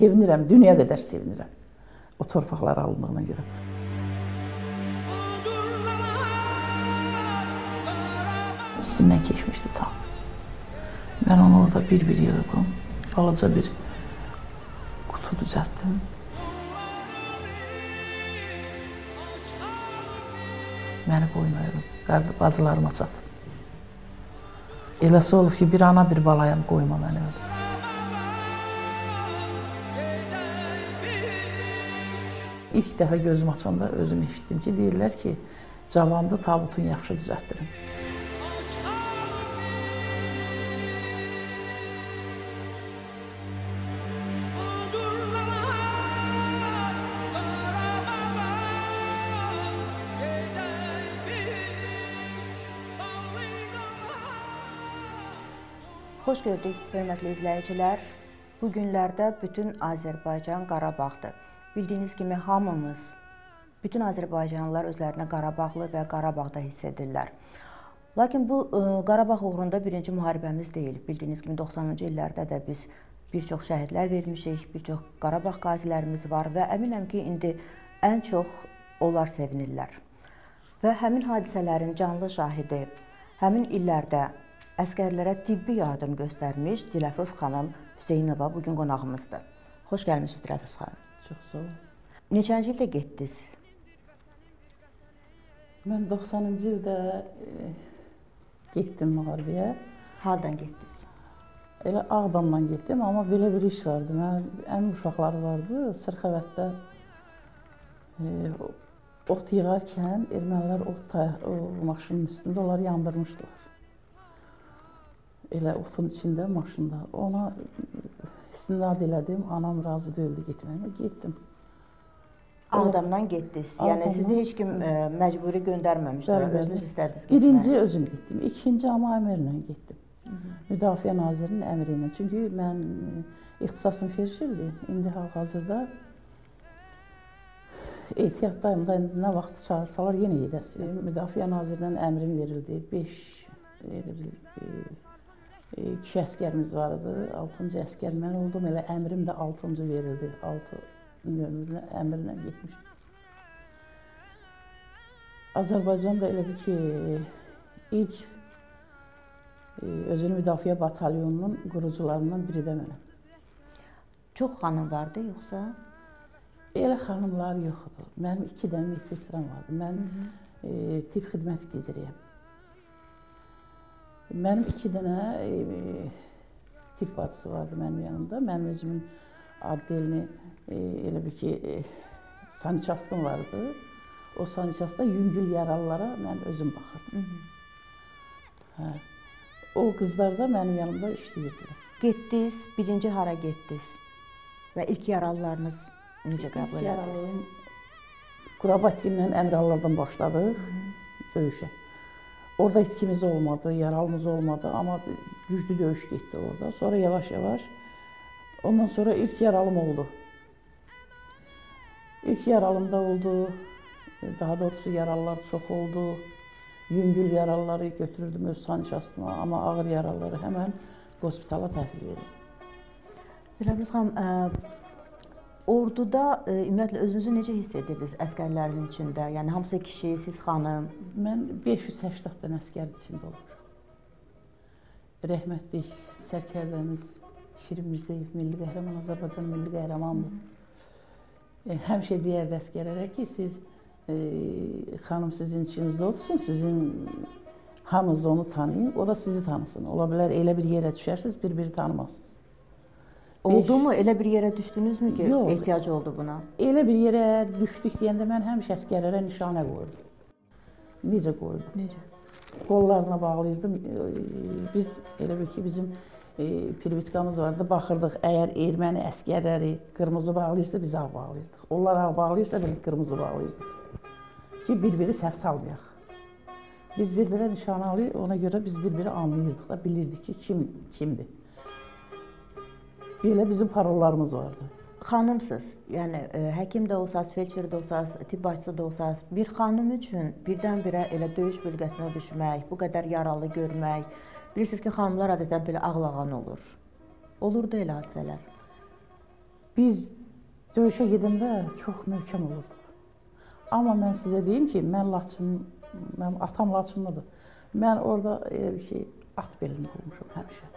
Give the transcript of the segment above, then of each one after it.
Sevinirəm, dünya qədər sevinirəm. O torpaqlar alındığına görə. Üstündən keçmişdi tam. Mən onu orada bir-bir yığdım. Balaca bir qutu düzəltdim. Məni qoymayırım, bacılarıma çatım. Eləsi olub ki, bir ana, bir balayam, qoyma məni öyle. İlk dəfə gözüm açanda özüm eşitdim ki, deyirlər ki, cavandı, tabutun yaxşı düzəltdirin. Xoş gördük, hörmətli izləyicilər. Bu günlərdə bütün Azərbaycan Qarabağdır. Bildiyiniz kimi hamımız, bütün Azərbaycanlılar özlərini Qarabağlı və Qarabağda hiss edirlər. Lakin bu Qarabağ uğrunda birinci müharibəmiz deyil. Bildiyiniz kimi 90-cı illərdə də biz bir çox şəhidlər vermişik, bir çox Qarabağ qazilərimiz var və əminəm ki, indi ən çox onlar sevinirlər. Və həmin hadisələrin canlı şahidi, həmin illərdə əsgərlərə tibbi yardım göstərmiş Diləfruz xanım Hüseynova bugün qonağımızdır. Xoş gəlmişsiniz Diləfruz xanım. Çox sağ olun. Neçənci ildə getdiniz? Mən 90-cı ildə getdim müharibəyə. Hardan getdiniz? Elə Ağdamdan getdim, amma belə bir iş vardı. Mənim əmim uşaqları vardı, Sırxavətdə ot yığarkən ermənilər ot maşının üstündə onları yandırmışdılar. Elə otun içində, maşında. Ona istinad elədim, anam razı deyildi getməyimə, getdim. Ağdamdan getdiniz. Yəni sizi heç kim məcburi göndərməmişlər, özünüz istədiniz getməyə. Birinci özüm getdim, ikinci amma əmrlə getdim. Müdafiə Nazirinin əmri ilə. Çünki mən ixtisasım felçerdir, indi hal-hazırda ehtiyatdayım da, indi nə vaxt çağırsalar yenə gedəsi. Müdafiə Nazirindən əmrim verildi, 5 kişi əskərimiz var idi, 6-cı əskər mən oldum, elə əmrim də 6-cı verildi, 6 nömrə əmrlə getmişdim. Azərbaycan da elə bir ki, ilk özünü müdafiə batalyonunun qurucularından biri də mənəm. Çox xanım vardı yoxsa? Elə xanımlar yox idi. Mənim 2 dənə medsestram vardı. Mən tibb xidməti giziriyəm. Mənim 2 dənə tibb bacısı vardı mənim yanımda. Mənim özümün addelini elə bir ki, saniçastım vardı. O saniçastda yüngül yaralılara mən özüm baxırdım. Hə. O qızlar da mənim yanımda işləyirdilər. Getdiniz, birinci hara getdiniz? Və ilk yaralılarınız necə qəbul elədiniz? Kurabatkinlə Əmrallardan başladıq döyüşə. Orada itkimiz olmadı, yaralımız olmadı, amma güclü döyüş getdi orada. Sonra yavaş-yavaş, ondan sonra ilk yaralım oldu. İlk yaralım da oldu, daha doğrusu yaralılar çox oldu. Yüngül yaralıları götürürdüm öz saniçastıma, amma ağır yaralıları həmən hospitala təhvil verirdim. Diləfruz xanım, orduda ümumiyyətlə özünüzü necə hiss edirdiniz əsgərlərin içində? Yəni hamısı kişi, siz xanım. Mən 580 dənə əsgərin içində olmuşam. Rəhmətlik sərkərdəmiz Şirin Mirzəyev milli qəhrəman, Azərbaycan milli qəhrəmandır. Həmişə deyərdi əsgərlərə ki, siz xanım sizin içinizdə olsun, sizin hamınız onu tanıyın, o da sizi tanısın. Ola bilər elə bir yerə düşərsiniz, bir-biri tanımazsınız. Oldu mu? Elə bir yerə düşdünüzmü ki, yox, ehtiyac oldu buna? Elə bir yerə düşdük deyəndə mən həmişə əsgərlərə nişanə qoyurdum. Necə qoyurdum? Necə? Qollarına bağlayırdım. Biz elə bil ki, bizim pirvitkamız vardı, baxırdıq, əgər erməni əsgərləri qırmızı bağlayırsa biz ağ bağlayırdıq. Onlar ağ bağlayırsa biz qırmızı bağlayırdıq. Ki, bir-biri səhv salmayaq. Biz bir-birə nişanə alır, ona görə biz bir-biri anlayırdıq da, bilirdik ki, kim kimdir. Belə bizim parollarımız vardı. Xanımsız, yəni həkim də olsaz, felçer də olsaz, tibb bacısı da olsaz, bir xanım üçün birdən-birə elə döyüş bölgəsinə düşmək, bu qədər yaralı görmək, bilirsiniz ki, xanımlar adətən belə ağlağan olur. Olurdu elə hadisələr? Biz döyüşə gedəndə çox möhkəm olurduq. Amma mən sizə deyim ki, mən Laçın, mənim atam Laçınlıdır. Mən orada elə bir şey, at belində olmuşam həmişə.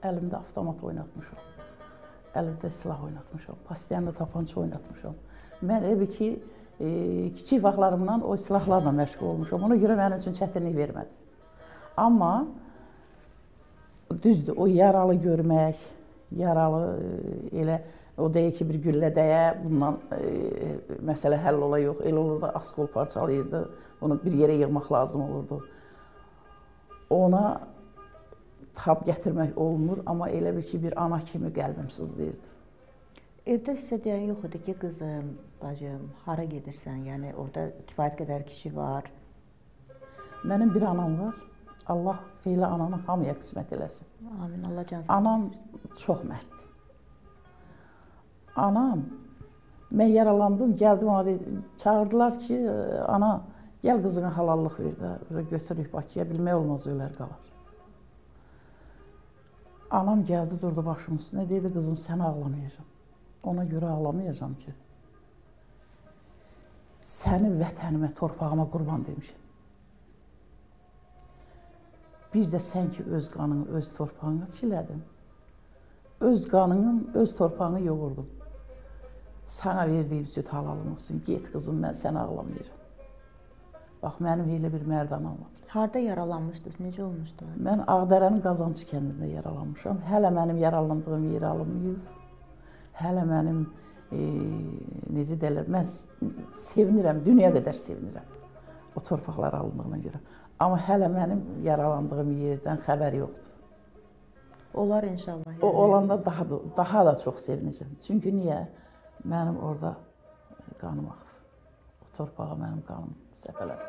Əlimdə avtomat oynatmışam, əlimdə silah oynatmışam, pastiyanla tapança oynatmışam. Mən elə bir ki, kiçik vaxtlarımdan o silahlarla məşğul olmuşam. Ona görə mənim üçün çətinlik vermədi. Amma düzdür, o yaralı görmək, yaralı elə o deyir ki, bir güllə dəyə, bundan məsələ həll ola yox. Elə olurdu, askol parçalayırdı, onu bir yerə yığmaq lazım olurdu. Ona tab gətirmək olmur, amma elə bir ki, bir ana kimi qəlbim sızlayırdı. Evdə sizə deyən yox idi ki, qızım, bacım, hara gedirsən? Yəni, orada kifayət qədər kişi var. Mənim bir anam var. Allah elə ananı hamıya qismət eləsin. Amin, Allah can sağlığı. Anam çox mərddir. Anam, mən yaralandım, gəldim ona dedi, çağırdılar ki, ana, gəl qızına halallıq ver də, götürürük Bakıya, bilmək olmaz, ölər qalar. Anam gəldi, durdu başımın üstünə, dedi, qızım, sən ağlamayacam. Ona görə ağlamayacam ki, səni vətənimə, torpağıma qurban demişim. Bir də sən ki, öz qanını, öz torpağına çilədin. Öz qanının, öz torpağını yoğurdun. Sana verdiyim süd halalım olsun. Get qızım, mən səni ağlamayacam. Bax, mənim elə bir mərd anam var. Harda yaralanmışdınız? Necə olmuşdu? Mən Ağdərənin Qazancı kəndində yaralanmışam. Hələ mənim yaralandığım yer alınmayıb. Hələ mənim, necə deyirlər, mən sevinirəm, dünya qədər sevinirəm o torpaqlar alındığına görə. Amma hələ mənim yaralandığım yerdən xəbər yoxdur. Olar inşallah. Yəni. O olanda daha da çox sevinəcəm. Çünki niyə? Mənim orada qanım axıb. O torpağa mənim qanım səpələnib.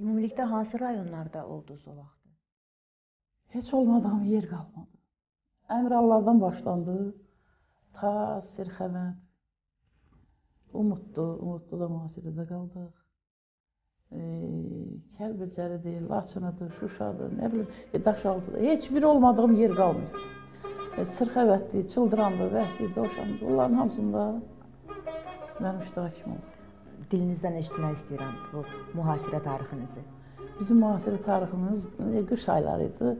Ümumilikdə hansı rayonlarda oldunuz o vaxt? Heç olmadığım yer qalmadı. Əmirallardan başlandı, ta Sirxəvənd, Umudlu, Umudluda mühasirədə qaldıq. Kəlbəcəridir, Laçınıdır, Şuşadır, nə bilim, Daşaltıdır. Heç bir olmadığım yer qalmır. Sirxəvəddir, Çıldırandır, Vəhdir, Dovşandır, onların hamısında mənim iştirakım oldu. Dilinizdən eşitmək istəyirəm bu mühasirə tarixinizi. Bizim mühasirə tariximiz qış ayları idi.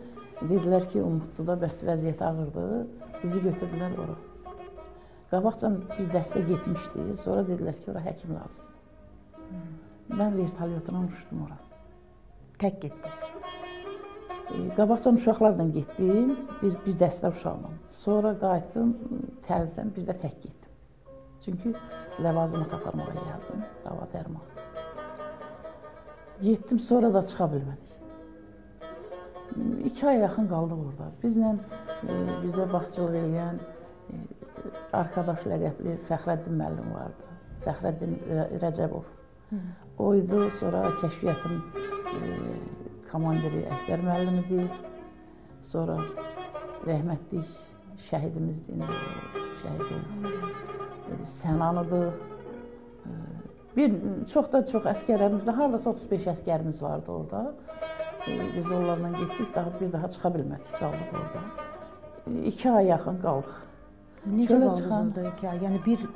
Dedilər ki, Umudluda bəs vəziyyət ağırdı. Bizi götürdülər ora. Qabaqca bir dəstə getmişdi. Sonra dedilər ki, ora həkim lazımdır. Mən vertolyotuna uçdum ora. Tək getdiniz? Qabaqca uşaqlarla getdim, bir dəstə uşaqla. Sonra qayıtdım, təzədən bir də tək getdim. Çünki ləvazimat aparmağa gəldim, dava dərman. Getdim, sonra da çıxa bilmədik. 2 ay yaxın qaldıq orada. Bizlə, bizə başçılıq eləyən arkadaş ləqəbli Fəxrəddin müəllim vardı. Fəxrəddin Rəcəbov. O idi, sonra kəşfiyyatın komandiri Əkbər müəllim idi. Sonra rəhmətlik şəhidimizdir, indi şəhid olub. Sənanıdır. Çox da çox əsgərlərimizdə, haradasa 35 əsgərimiz vardı orada. Biz onlarla getdik, bir daha çıxa bilmədik, qaldıq orada. 2 ay yaxın qaldıq. Necə qaldınız orada 2 ay? Yəni bir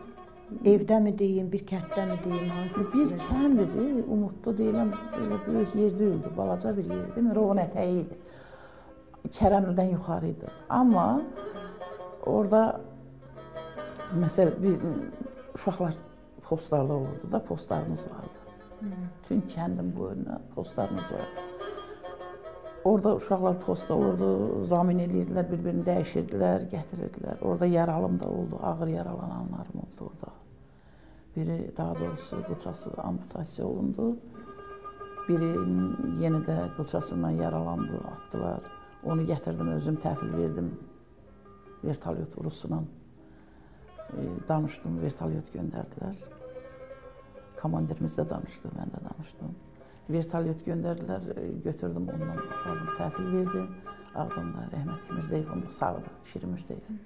evdə mi deyim, bir kənddə mi deyim, hansı? Bir kənd idi, Umudlu deyiləm, elə böyük yer deyildi, balaca bir yer idi, Mirovun ətəyi idi. Kərəmlidən yuxarı idi. Amma orada məsəl, biz uşaqlar postlarda olurdu da, postlarımız vardı. Bütün kəndin boyunda postlarımız vardı. Orada uşaqlar postda olurdu, zamin eləyirdilər, bir-birini dəyişirdilər, gətirirdilər. Orada yaralım da oldu, ağır yaralananlarım oldu orada. Biri, daha doğrusu, qılçası amputasiya olundu. Biri yenə də qılçasından yaralandı, atdılar. Onu gətirdim, özüm təhvil verdim. Vertolyot Rusla danışdım, vertolyot göndərdilər. Komandirimiz də danışdı, mən də danışdım. Vertolyot göndərdilər, götürdüm ondan, apardım, təhvil verdim. Ağdamda rəhmətli Mirzəyev onda sağdı, Şirin Mirzəyev.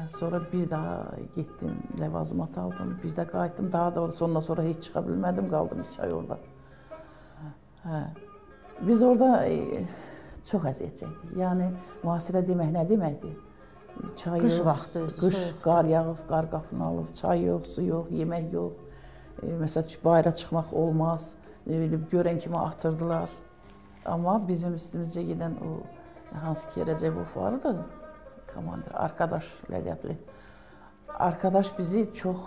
Sonra bir daha getdim, ləvazimat aldım, bir də qayıtdım. Daha doğrusu ondan sonra heç çıxa bilmədim, qaldım 2 ay orada. Biz orada çox əziyyət çəkdik. Yəni, mühasirə demək nə deməkdir? Çay qış yox, vaxtı, qış, qar yağıb, qar qapını alıb, çay yox, su yox, yemək yox. Məsəl, bayıra çıxmaq olmaz. Görən kimi atırdılar. Amma bizim üstümüzcə gedən o hansı ki Rəcəbov vardı, komandir, arkadaş ləqəbli. Arkadaş bizi çox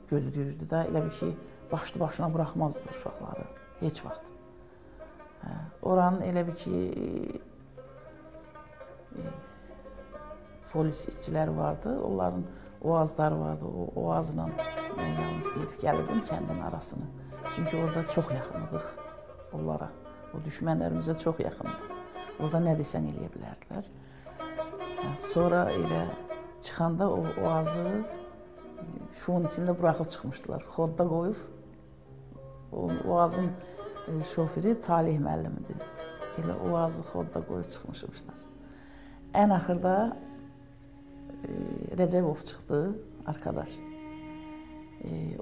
gözləyirdi də, elə bir ki, başlı başına buraxmazdı uşaqları, heç vaxt. Oranın elə bir ki, polis işçiləri vardı, onların oazları vardı, o oazla mən yalnız gedib gəlirdim kəndin arasını. Çünki orada çox yaxın idik onlara, o düşmənlərimizə çox yaxın idik. Orada nə desən eləyə bilərdilər. Sonra elə çıxanda o oazı şunun içində buraxıb çıxmışdılar, xodda qoyub. O oazın şoförü Talih müəllim idi. Elə oazı xodda qoyub çıxmışmışlar. Ən axırda Rəcəbov çıxdı, arkadaş.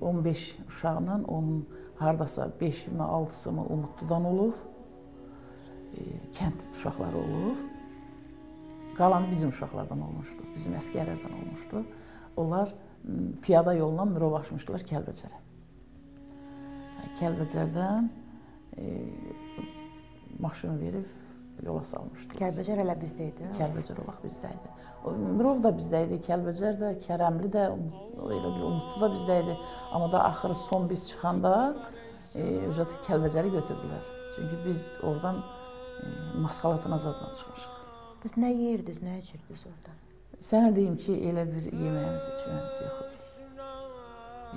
15 uşaqla, onun hardasa 5 mi 6-sı mı Umudludan olub, kənd uşaqları olub. Qalan bizim uşaqlardan olmuşdu, bizim əsgərlərdən olmuşdu. Onlar piyada yolla mürovaşmışdılar Kəlbəcərə. Kəlbəcərdən maşın verib yola salmışdılar. Kəlbəcər elə bizdə idi? Kəlbəcər o vaxt bizdə idi. Mirov da bizdə idi, Kəlbəcər də, Kərəmli də, elə bir Umudlu da bizdə idi. Amma da axırı son biz çıxanda Kəlbəcəri götürdülər. Çünki biz oradan maskalatına zadla çıxmışıq. Bəs nə yeyirdiniz, nə içirdiniz orada? Sənə deyim ki, elə bir yeməyimiz, içməyimiz yox idi.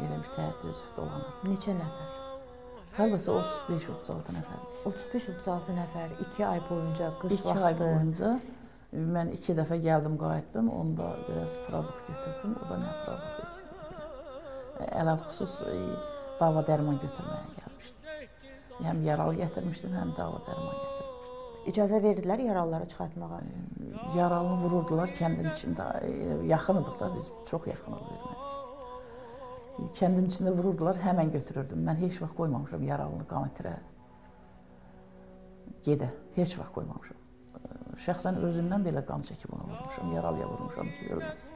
Elə bir tər dözüb dolanırdı. Neçə nəfər? Haradasa 35-36 nəfərdik. 35-36 nəfər 2 ay boyunca, qış vaxtı. 2 ay boyunca. Mən 2 dəfə gəldim, qayıtdım. Onda biraz produkt götürdüm. O da nə produkt heç bilmirəm. Ələl-xüsus dava dərman götürməyə gəlmişdim. Həm yaralı gətirmişdim, həm dava dərman gətirmişdim. İcazə verdilər yaralıları çıxartmağa? Yaralını vururdular kəndin içində. Yaxın idik da, biz çox yaxın idik erməni. Kəndin içində vururdular, həmən götürürdüm. Mən heç vaxt qoymamışam yaralını qan itirə, gedə. Heç vaxt qoymamışam. Şəxsən özümdən belə qan çəkib ona vurmuşam, yaralıya vurmuşam ki, ölməz.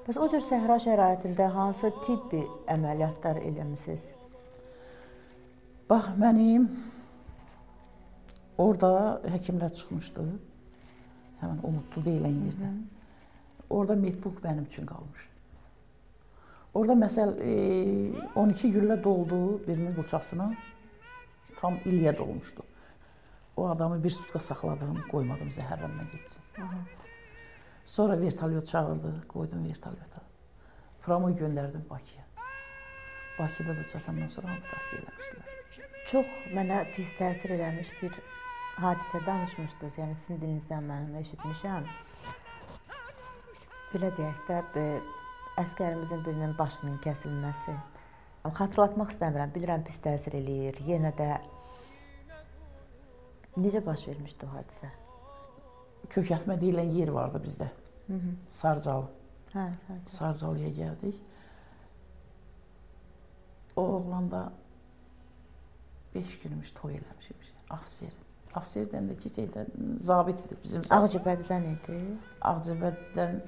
Bəs o cür səhra şəraitində hansı tibbi əməliyyatlar eləmisiniz? Bax, mənim orada həkimlər çıxmışdı. Həmən Umudlu deyilən yerdə. Orada medbuk mənim üçün qalmışdı. Orada məsəl 12 güllə doldu birinin qulçasına, tam illiyə dolmuşdu. O adamı bir sutka saxladım, qoymadım zəhərlənmə getsin. Sonra vertolyot çağırdı, qoydum vertolyota. Framoy göndərdim Bakıya. Bakıda da çatandan sonra amputasiya eləmişdilər. Çox mənə pis təsir eləmiş bir hadisə danışmışdınız. Yəni sizin dilinizdən mən eşitmişəm. Belə deyək də, əskərimizin birinin başının kəsilməsi. Xatırlatmaq istəmirəm, bilirəm pis təsir eləyir. Yenə də necə baş vermişdi o hadisə? Kökətmə deyilən yer vardı bizdə. Sarcalı. Hə, Sarcalı. Sarcalıya gəldik. O oğlan da 5 günmüş toy eləmişmiş. Ofisiyer. Ofisiyerdən də ki, şeydə, zabit idi bizim zabit. Ağcabədidən idi? Ağcabədidən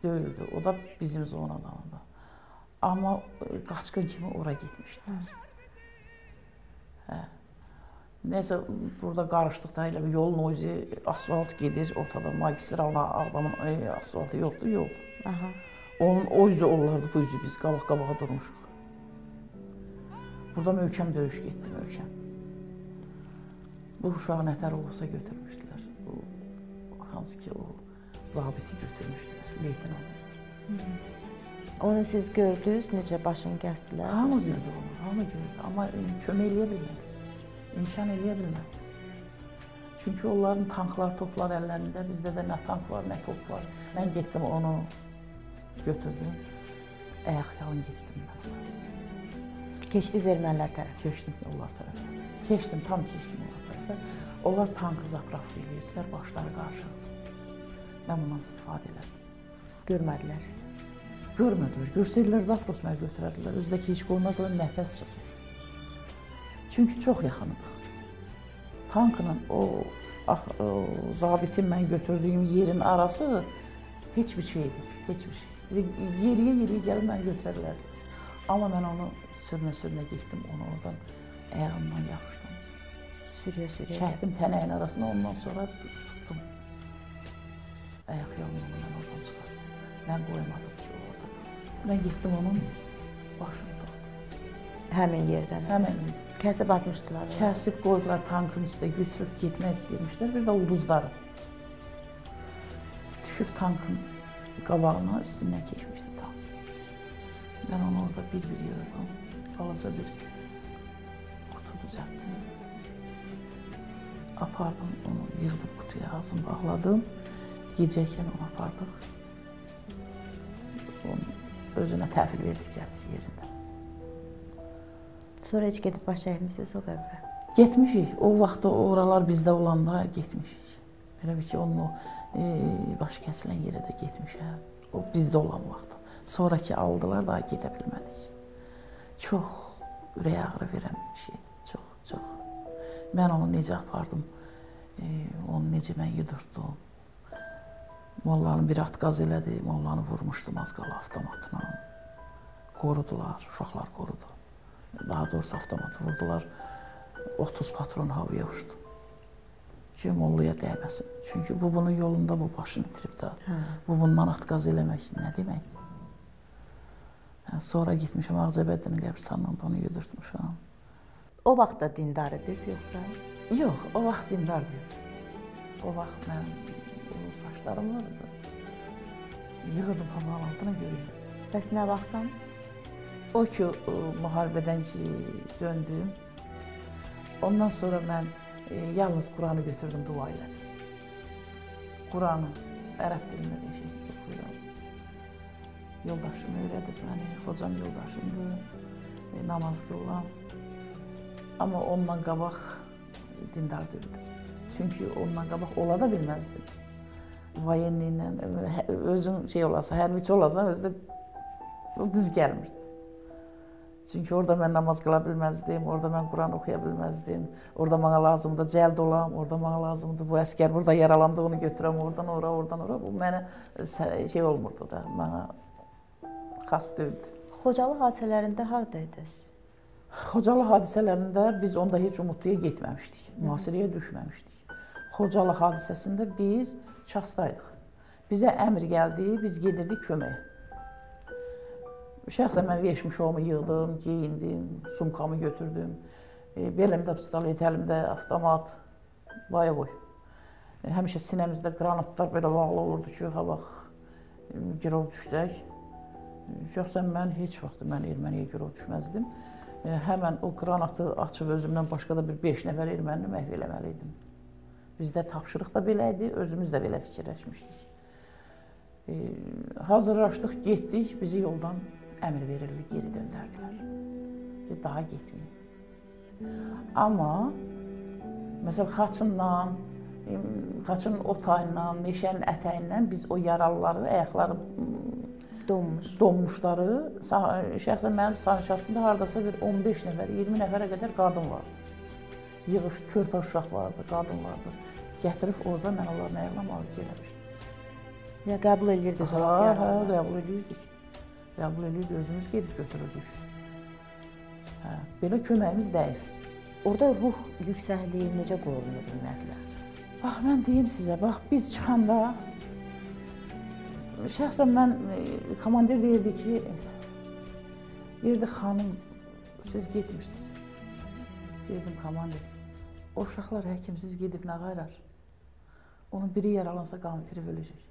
deyildi. O da bizim zonadan da. Amma qaçqın kimi ora getmişdilər. Hə. Nəysə, burada qarışdıq da, elə bir yolun o üzü asfalt gedir, ortada magistralına Ağdamın asfaltı yoxdur, yox. Aha. Onun o üzü onlardı, bu üzü biz qabaq-qabağa durmuşuq. Burada möhkəm döyüş getdi, möhkəm. Bu uşağı nətər olsa götürmüşdülər. Bu, hansı ki o zabiti götürmüşdülər, leytenant idi. Onu siz gördünüz, necə başını kəsdilər? Hamı gördü onu, hamı gördü. Amma kömək eləyə bilmədik, imkan eləyə bilmədik. Çünki onların tanklar, toplar əllərində, bizdə də nə tank var, nə top var. Mən getdim onu götürdüm, ayaq yalın getdim mən. Keçdiniz ermənilər tərəfə? Keçdim onlar tərəfə. Keçdim, tam keçdim onlar tərəfə. Onlar tankı zapravka eləyirdilər, başları qarışırdı. Mən bundan istifadə elədim. Görmədilər sizi? Görmədilər. Görsəydilər zapros məni götürərdilər. Özü də ki, heç qoymazlar, nəfəs çəkir. Çünki çox yaxınıdıq. Tankla o zabitin mən götürdüyüm yerin arası heç bir şeydir, heç bir şey. Yeriyə-yeriyə gəlib məni götürə bilərdilər. Amma mən onu sürünə-sürünə getdim, onu oradan ayağımdan yapışdım. Sürüyə-sürüyə. Çəkdim tənəyin arasına, ondan sonra tutdum. Ayaq yolunu onu mən oradan çıxartdım. Mən qoymadım ki, o orada qalsın. Mən getdim onun başını toxdum. Həmin yerdən? Həmin yerdən. Kəsib atmışdılar. Kəsib qoydular tankın üstə, götürüb getmək istəyirmişlər. Bir də ulduzları. Düşüb tankın qabağına, üstündən keçmişdi tank. Mən onu orada bir-bir yığdım. Balaca bir qutu düzəltdim. Apardım onu, yığdım qutuya, ağzını bağladım. Gecəykən onu apardıq. Onu özünə təhvil verdik, gəldik yerində. Sonra heç gedib baş çəkmişsiniz o qəbrə? Getmişik. O vaxtda oralar bizdə olanda getmişik. Elə bil ki, onun o baş kəsilən yerə də getmişəm. O bizdə olan vaxtda. Sonraki aldılar, daha gedə bilmədik. Çox ürək ağrı verən bir şeydir. Çox, çox. Mən onu necə apardım, onu necə mən yudurtdum. Mollanın bir atqaz elədi, mollanı vurmuşdum az qala avtomatla. Qorudular, uşaqlar qorudu. Daha doğrusu avtomatı vurdular, 30 patron havaya uçdu. Ki, mollaya dəyməsin. Çünki bu, bunun yolunda bu başını itirib də. Bu, bundan atqaz eləmək nə deməkdir? Sonra getmişəm Ağcabəddinin qəbristanlığında onu yudurtmuşam. O vaxt da dindar idiniz yoxsa? Yox, o vaxt dindar deyildim. O vaxt mənim uzun saçlarım var idi. Yığırdım papağın altına, görürdüm. Bəs nə vaxtdan? O ki, müharibədən ki, döndüm, ondan sonra mən yalnız Quranı götürdüm, dua elədim. Quranı ərəb dilində də şey oxuyuram. Yoldaşım öyrədib məni, xocam yoldaşımdır, namaz qılıram. Amma ondan qabaq dindar deyildim. Çünki ondan qabaq ola da bilməzdim. Vayenli ilə, özün şey olasa, hərbiçi olasan, özü də düz gəlmirdi. Çünki orada mən namaz qıla bilməzdim, orada mən Quran oxuya bilməzdim, orada mənə lazımdır cəld olam, orada mənə lazımdır bu əskər burada yaralandı, onu götürəm, oradan ora, oradan ora. Bu mənə şey olmurdu da, mənə xas deyildi. Xocalı hadisələrində haradaydınız? Xocalı hadisələrində biz onda heç Umudluya getməmişdik, mühasirəyə düşməmişdik. Xocalı hadisəsində biz Çasdaydıq. Bizə əmr gəldi, biz gedirdik köməyə. Şəxsən mən veşmişoğumu yığdım, geyindim, sumkamı götürdüm. Belimdə pistolet, əlimdə avtomat, boy. Həmişə sinəmizdə qranatlar belə bağlı olurdu ki, ha bax, girov düşsək. Şəxsən mən heç vaxt mən erməniyə girov düşməzdim. Həmən o qranatı açıb özümdən başqa da bir 5 nəfər ermənini məhv eləməli idim. Bizdə tapşırıq da belə idi, özümüz də belə fikirləşmişdik. Hazırlaşdıq, getdik, bizi yoldan əmr verildi, geri döndərdilər ki, daha getməyin. Amma, məsələn, Xaçından, Xaçının o tayından, meşənin ətəyindən biz o yaralıları, ayaqları donmuşları, şəxsən mənim sanişasımda haradasa bir 15 nəfər, 20 nəfərə qədər qadın vardı. Yığıb, körpə uşaq vardı, qadın vardı. Gətirib orada mən onların ayağına müalicə eləmişdim. Ya qəbul edirdiniz o vaxt? Hə, qəbul edirdik. Qəbul edirdik, özümüz gedib götürürdük. Hə, belə köməyimiz dəyib. Orada ruh yüksəkliyi necə qorunur ümumiyyətlə? Bax, mən deyim sizə, bax, biz çıxanda, şəxsən mən, komandir deyirdi ki, deyirdi, xanım, siz getmirsiniz. Deyirdim, komandir, o uşaqlar həkimsiz gedib nə qayrar? Onun biri yaralansa qan itirib öləcək.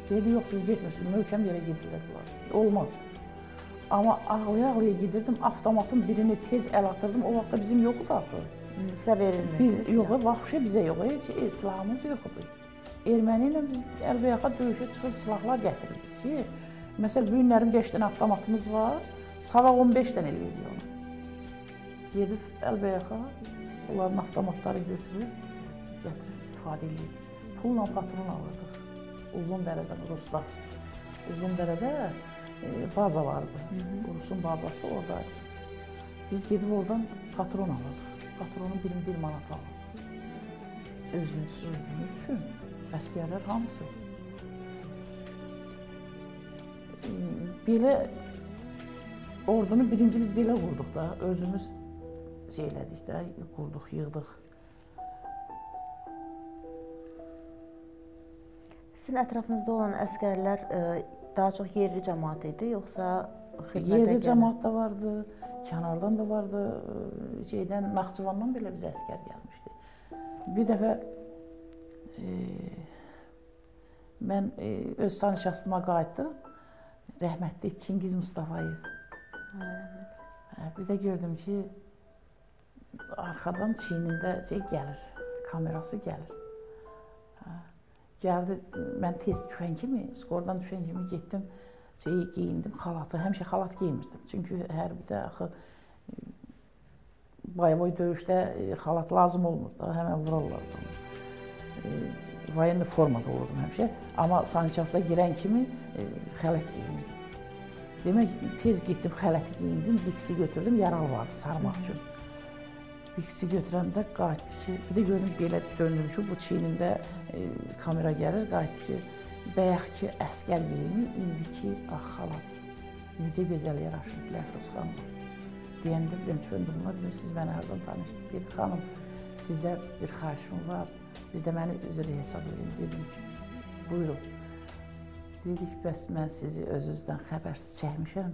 Deyirdi, yox, siz getmirsiniz, möhkəm yerə gedirlər bunlar. Olmaz. Amma ağlaya-ağlaya gedirdim, avtomatın birini tez əl atırdım. O vaxtda bizim yox idi axı. Sizə verilmirdi? Biz, yox, vahşi bizə yox, heç silahımız yox idi. Erməni ilə biz əlbəyaxa döyüşə çıxıb silahlar gətirirdik ki, məsəl, bu günlərin 5 dənə avtomatımız var, sabah 15 dənə eləyirdik onu. Gedib əlbəyaxa onların avtomatları götürüb, gətirib istifadə eləyirdik. Pulla patron alırdıq. Uzun dərədən, Ruslar. Uzun dərədə baza vardı. Rusun bazası oradaydı. Biz gedib oradan patron alırdıq. Patronun birini 1 manat alırdıq. Özünüz? Özümüz üçün. Əskərlər hamısı. Belə, ordunu birinci biz belə qurduq da, özümüz şey elədik də, qurduq, yığdıq. Sizin ətrafınızda olan əskərlər daha çox yerli cəmaat idi, yoxsa xidmətə gələn? Yerli cəmaat da vardı, kənardan da vardı, şeydən, Naxçıvandan belə bizə əskər gəlmişdi. Bir dəfə mən öz sanişastıma qayıtdım, rəhmətli Çingiz Mustafayev. Bir də gördüm ki, arxadan çiynində şey gəlir, kamerası gəlir. Gəldi, mən tez düşən kimi, skordan düşən kimi getdim, şeyi geyindim, xalatı, həmişə xalat geymirdim. Çünki hərbidə axı bayavoy döyüşdə xalat lazım olmurdu, həmən vurarlardı onu. Voyenli formada olurdum həmişə, amma saniçasına girən kimi xələt geyinirdim. Demək, tez getdim, xələti geyindim, biksi götürdüm, yaralı vardı sarmaq üçün. Biksi götürəndə qayıtdı ki, bir də gördüm, belə döndüm ki, bu çiynində kamera gəlir, qayıtdı ki, bayaq ki, əskər geyimi, indiki ağ xalat. Necə gözəl yaraşır Diləfruz xanıma. Deyəndə mən çöndüm buna, dedim, siz məni hardan tanıyırsınız? Dedi, xanım, sizə bir xahişim var, bir də məni üzr hesab edin. Dedim ki, buyurun. Dedik, bəs mən sizi özünüzdən xəbərsiz çəkmişəm.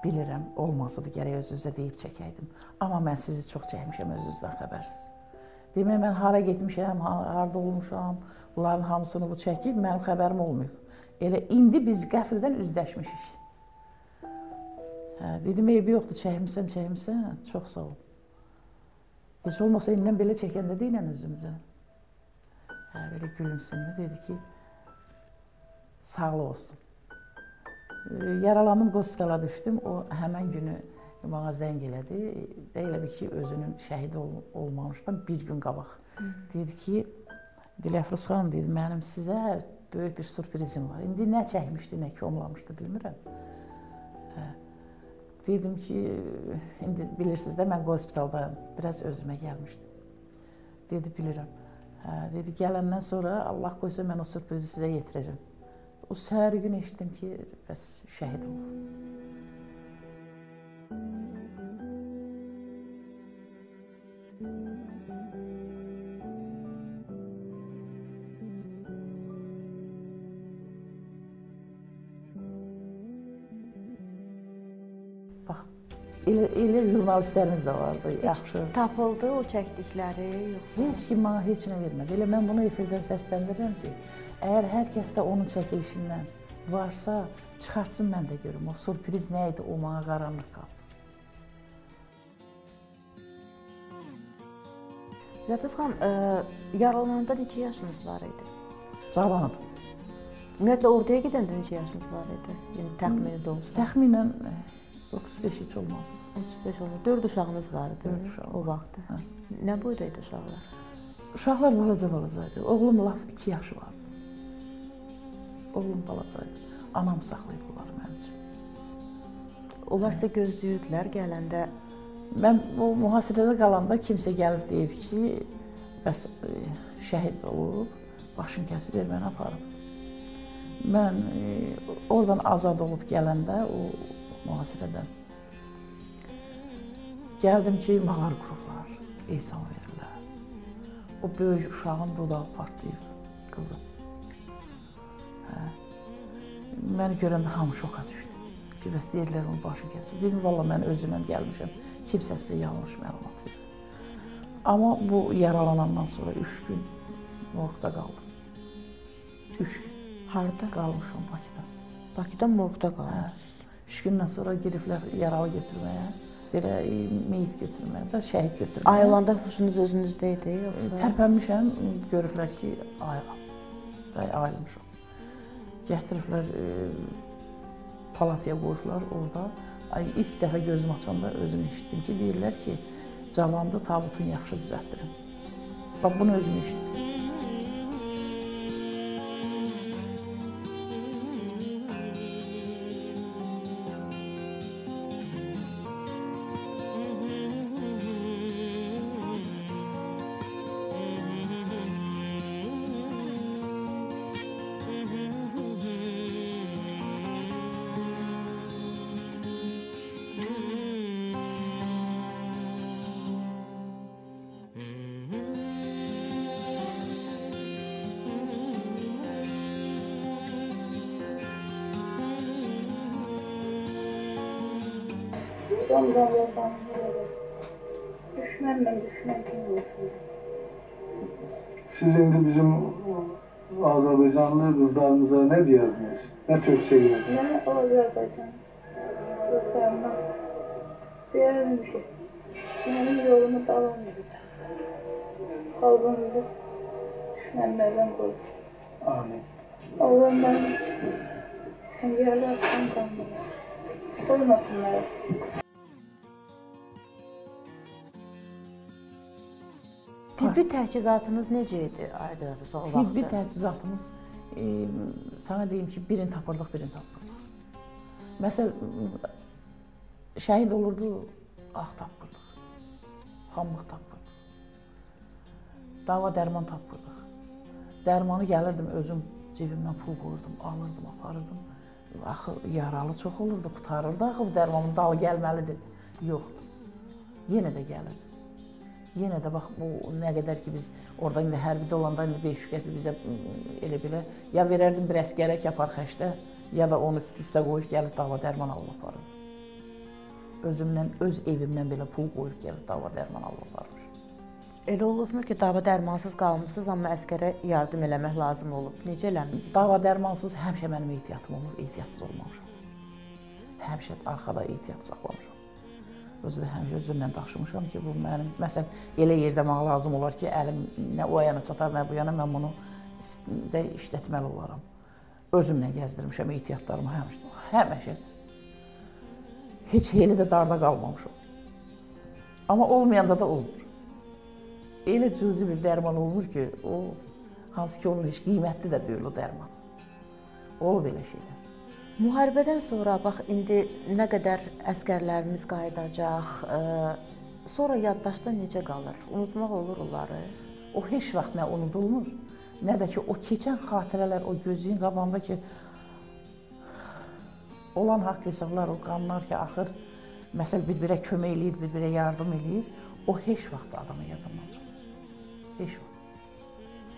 Bilirəm, olmazdı, gərək özünüzə deyib çəkəydim. Amma mən sizi çox çəkmişəm özünüzdən xəbərsiz. Demək, mən hara getmişəm, harada olmuşam, bunların hamısını bu çəkib, mənim xəbərim olmayıb. Elə indi biz qəfildən üzləşmişik. Hə, dedim, eybi yoxdur, çəkmişsən, çəkmişsən, çox sağ ol. Heç olmasa indən belə çəkəndə deyilən özümüzə. Hə, belə gülümsündü, dedi ki, sağlı olsun. Yaralandım, hospitala düşdüm. O həmən günü mənə zəng elədi. Elə bil ki, özünün şəhid olmamışdan bir gün qabaq. Dedi ki, Diləfruz xanım, dedi, mənim sizə böyük bir sürprizim var. İndi nə çəkmişdi, nə komlamışdı, bilmirəm. Hə. Dedim ki, indi bilirsiniz də, mən hospitaldayım. Biraz özümə gəlmişdim. Dedi, bilirəm. Hə, dedi, gələndən sonra Allah qoysa mən o sürprizi sizə yetirəcəm. O səhər gün eşitdim ki, bəs şəhid olub. Bax, elə jurnalistlərimiz də vardı, yaxşı. Tapıldı o çəkdikləri, yoxsa? Heç kim mənə heç nə vermədi. Elə mən bunu efirdən səsləndirirəm ki, əgər hər kəs də onun çəkilişindən varsa, çıxartsın mən də görüm. O sürpriz nə idi, o mənə qaranlıq qaldı. Diləfruz xanım, yaralananda neçə yaşınız var idi? Cavan idim. Ümumiyyətlə, orduya gedəndə neçə yaşınız var idi? Yəni, təxmini də olsa. Təxminən 35 heç olmazdı. 35 olmazdı. 4 uşağınız vardı 4 uşağım o vaxtda. Hə. Nə boyda idi uşaqlar? Uşaqlar balaca-balaca idi. Oğlum laf 2 yaşı vardı. Oğlum balacaydı. Anam saxlayıb onları mənim üçün. Onlar sizə gözləyirdilər gələndə? Mən o mühasirədə qalanda kimsə gəlib deyib ki, bəs şəhid olub, başını kəsib erməni aparıb. Mən oradan azad olub gələndə o mühasirədən gəldim ki, mağar qurublar, ehsan verirlər. O böyük uşağın dodağı partlayıb, qızım. Hə. Məni görəndə hamı şoka düşdü. Ki, bəs deyirlər onun başı kəsib. Dedim, valla mən özüməm gəlmişəm, kimsə sizə yanlış məlumat verir. Amma bu yaralanandan sonra 3 gün morgda qaldım. 3 gün. Harda? Qalmışam Bakıda. Bakıda morgda qalmışsınız. Hə. 3 gündən sonra giriblər yaralı götürməyə. Belə meyit götürməyə də, şəhid götürməyə. Ayılanda huşunuz özünüzdə idi yoxsa? Tərpənmişəm, görüblər ki, ayıram. Ayılmışam. Gətiriblər, palataya qoyublar orada. İlk dəfə gözüm açanda özüm eşitdim ki, deyirlər ki, cavandı, tabutunu yaxşı düzəltdirin. Bax, bunu özüm eşitdim. Düşmənlə düşmən kimi olsun. Siz indi bizim Azərbaycanlı qızlarımıza nə deyərdiniz? Nə tövsiyə edərdiniz? Mən Azərbaycan qızlarına deyərdim ki, mənim yolumu davam edin. Xalqımızı düşmənlərdən qorusun. Amin. Oğlanlarımız səngərli atsan qanlılar. Qoymasınlar atsın. Tibbi təchizatınız necə idi Aydın o vaxtda? Tibbi təchizatımız, sana deyim ki, birini tapırdıq, birini tapırdıq. Məsəl, şəhid olurdu, ağ tapırdıq, pambıq tapırdıq, dava dərman tapırdıq. Dərmanı gəlirdim, özüm cibimdən pul qoyurdum, alırdım, aparırdım. Axı, yaralı çox olurdu, qurtarırdı axı, bu dərmanın dalı gəlməlidir. Yoxdur. Yenə də gəlirdi. Yenə də bax, bu nə qədər ki biz orada indi hərbidə olanda indi 500 qəpik bizə elə belə ya verərdim bir əskərə ki, apar xərcdə, ya da onu üst-üstə qoyub gəlib dava dərman alıb aparırdım. Özümdən, öz evimdən belə pul qoyub gəlib dava dərman alıb aparmışam. Elə olubmu ki, dava dərmansız qalmışsınız, amma əskərə yardım eləmək lazım olub? Necə eləmişsiniz? Dava dərmansız həmişə mənim ehtiyatım olub, ehtiyatsız olmamışam. Həmişə arxada ehtiyat saxlamışam. Özü də həmişə özümlə daşımışam ki, bu mənim, məsələn, elə yerdə mənə lazım olar ki, əlim nə o yana çatar, nə bu yana, mən bunu də işlətməli olaram. Özümlə gəzdirmişəm ehtiyatlarımı həmişə. Həmişə. Heç elə də darda qalmamışam. Amma olmayanda da olmur. Elə cüzi bir dərman olmur ki, o, hansı ki, onun heç qiymətli də deyil o dərman. Olub elə şeylər. Müharibədən sonra, bax, indi nə qədər əskərlərimiz qayıdacaq, sonra yaddaşda necə qalır? Unutmaq olur onları? O heç vaxt nə unudulmur, nə də ki, o keçən xatirələr, o gözün qabağında ki, olan haqq hesablar, o qanlar ki, axır, məsəl bir-birə kömək eləyir, bir-birə yardım eləyir, o heç vaxt adamın yadından çıxmır. Heç vaxt.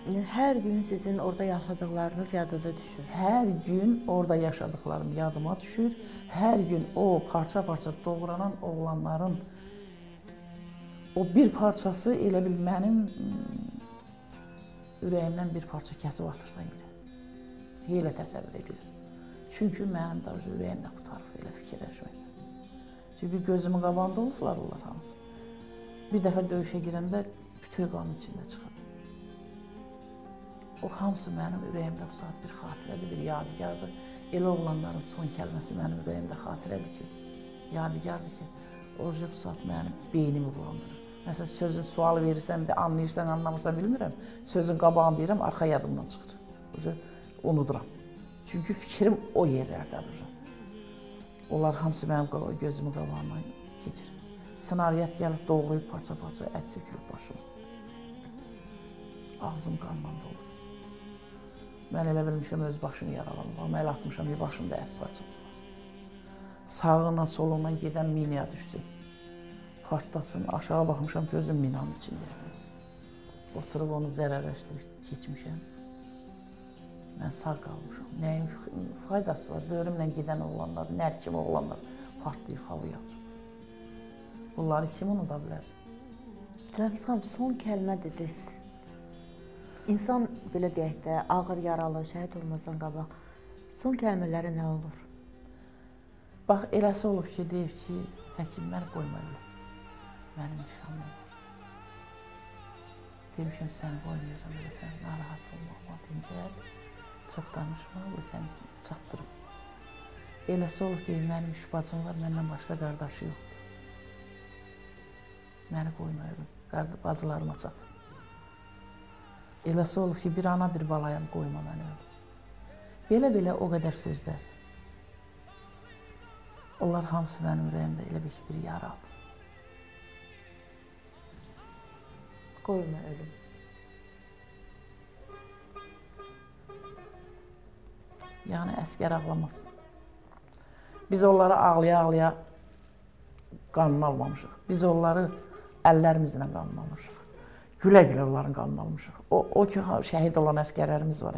Hər gün sizin orada yaşadıqlarınız yadınıza düşür. Hər gün orada yaşadıqlarım yadıma düşür. Hər gün o parça-parça doğranan oğlanların o bir parçası elə bil mənim ürəyimdən bir parça kəsib atırsan yerə. Elə təsəvvür edirəm. Çünki mənim də ürəyimdə qutarıb elə fikirləşməkdən. Çünki gözümün qabağında olublar onlar hamısı. Bir dəfə döyüşə girəndə bütöv qanın içində çıxır. O hamısı mənim ürəyimdə bu saat bir xatirədir, bir yadigardır. Elə oğlanların son kəlməsi mənim ürəyimdə xatirədir ki, yadigardır ki, o bu saat mənim beynimi bulandırır. Məsələn, sözün sualı verirsən də anlayırsan, anlamırsan bilmirəm. Sözün qabağını deyirəm, arxa yadımdan çıxır. Unuduram. Çünki fikrim o yerlərdədir. Onlar hamısı mənim gözümün qabağından keçir. Snaryat gəlib doğrayıb parça-parça ət tökülüb başıma. Ağzım qanla dolu. Mən elə bilmişəm, öz başını yaralanıb, amma elə atmışam bir başımda ət parçası var. Sağından, solundan gedən minaya düşsün, partlasın, aşağı baxmışam ki, özüm minanın içində. Oturub onu zərərləşdirib keçmişəm. Mən sağ qalmışam. Nəyin faydası var? Böyrümlə gedən oğlanlar, nər kimi oğlanlar partlayıb havaya uçub. Bunları kim unuda bilər? Rəmiz xanım, son kəlmə dediniz. İnsan, belə deyək də, ağır yaralı, şəhid olmazdan qabaq, son kəlmələri nə olur? Bax, eləsi olub ki, deyib ki, həkimlər qoyma ölüm. Mənim nişanlım var. Demişəm, səni qoymayacam, elə sən narahat olma, amma dincəl, çox danışma, qoy səni çatdırım. Eləsi olub, deyib, mənim üç bacım var, məndən başqa qardaşı yoxdur. Məni qoyma ölüm, bacılarıma çatım. Eləsi olub ki, bir ana, bir balayam, qoyma məni ölüm. Belə-belə o qədər sözlər. Onlar hamısı mənim ürəyimdə elə bir yaradır. Qoyma ölüm. Yəni, əskər ağlamaz. Biz onları ağlaya-ağlaya qanını almamışıq. Biz onları əllərimizlə qanını almışıq. Gülə-gülə onların qanını almışıq. O ki, şəhid olan əskərlərimiz var.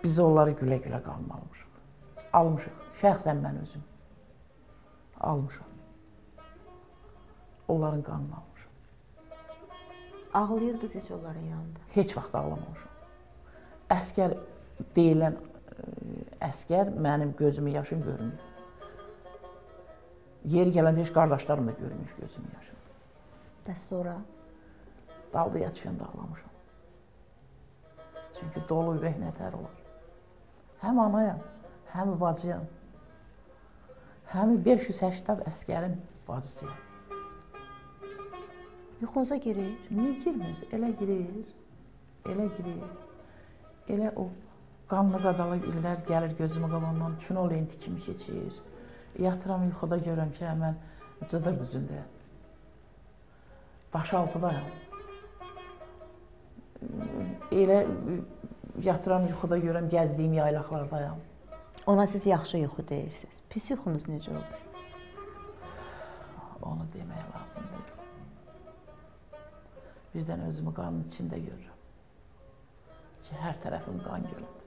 Biz onları gülə-gülə qanını almışıq. Almışıq. Şəxsən mən özüm. Almışam. Onların qanını almışam. Ağlayırdınız heç onların yanında? Heç vaxt ağlamamışam. Əskər deyilən əskər mənim gözümün yaşını görmür. Yeri gələndə heç qardaşlarım da görmür gözümün yaşını. Bəs sonra? Daldıya düşəndə ağlamışam. Çünki dolu ürək nətər olar. Həm anayam, həm bacıyam, həm 580 əskərin bacısıyam. Yuxunuza girir? Niyə girmir? Elə girir, elə girir. Elə o qanlı qadalı illər gəlir gözümü qabağından, kino lenti kimi keçir. Yatıram yuxuda görürəm ki, mən Cıdır düzündəyəm. Daşaltıdayam. Elə yatıram yuxuda görürəm, gəzdiyim yaylaqlardayam. Ona siz yaxşı yuxu deyirsiniz. Pis yuxunuz necə olur? Onu demək lazım deyil. Birdən özümü qanın içində görürəm ki, hər tərəfim qan gölüdür.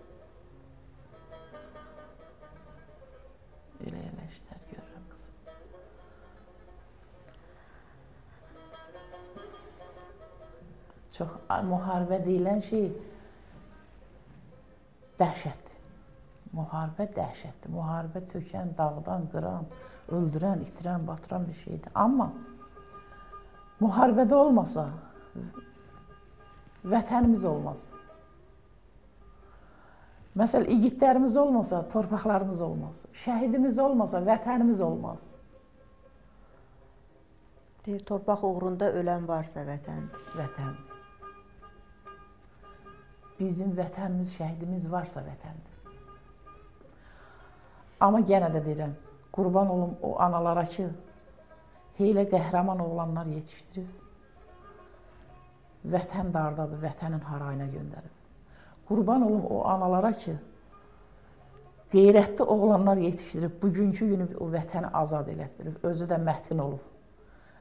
Elə-elə işlər görürəm, qızım. Çox müharibə deyilən şey dəhşətdir. Müharibə dəhşətdir. Müharibə tökən, dağdan qıran, öldürən, itirən, batıran bir şeydir. Amma müharibədə olmasa vətənimiz olmaz. Məsəl, igidlərimiz olmasa, torpaqlarımız olmaz. Şəhidimiz olmasa, vətənimiz olmaz. Deyir, torpaq uğrunda ölən varsa vətəndir. Vətən. Bizim vətənimiz, şəhidimiz varsa vətəndir. Amma yenə də deyirəm, qurban olum o analara ki, heylə qəhrəman oğlanlar yetişdirib, vətən dardadır, vətənin harayına göndərib. Qurban olum o analara ki, qeyrətli oğlanlar yetişdirib, bugünkü günü o vətəni azad elətdirib, özü də mətin olub,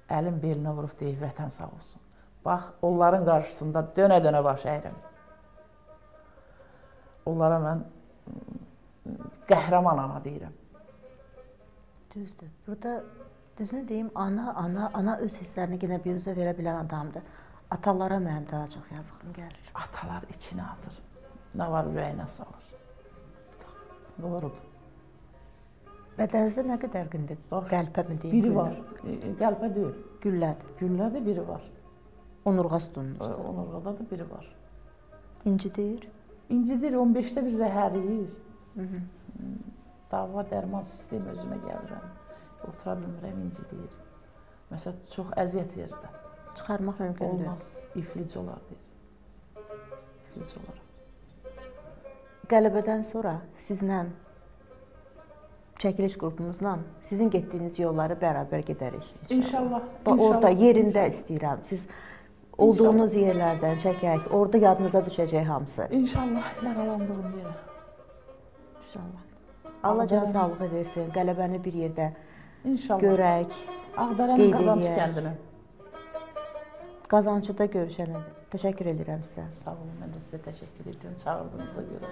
əlin belinə vurub deyib, vətən sağ olsun. Bax, onların qarşısında dönə-dönə baş əyirəm. Onlara mən qəhrəman ana deyirəm. Düzdür. Burada düzünü deyim, ana öz hisslərini yenə bir üzə verə bilən adamdır. Atalara mənim daha çox yazığım gəlir. Atalar içinə atır. Nə var ürəyinə salır. Doğrudur. Bədəninizdə nə qədər indi qəlpə mi deyim? Biri var. Qəlpə deyil. Güllədir. Güllədir, biri var. Onurğa sütununuzda. Onurğada da biri var. İncidir? İncidir, 15-də bir zəhərliyir. Dava dərman sistemi özümə gəlirəm. Otura bilmirəm, incidir. Məsələn, çox əziyyət verir də. Çıxarmaq mümkün deyil. Olmaz, iflic olar deyir. İflic olar. Qələbədən sonra sizlə, çəkiliş qrupumuzla sizin getdiyiniz yolları bərabər gedərik. İnşallah. Orada, yerində istəyirəm. Siz olduğunuz yerlərdən çəkək, orada yadınıza düşəcək hamısı. İnşallah, yaralandığım yerə. İnşallah. Allah can sağlığı versin, qələbəni bir yerdə görək, Ağdərənin Qazancı kəndini. Qazancıda görüşənə. Təşəkkür edirəm sizə. Sağ olun, mən də sizə təşəkkür edirəm çağırdığınıza görə.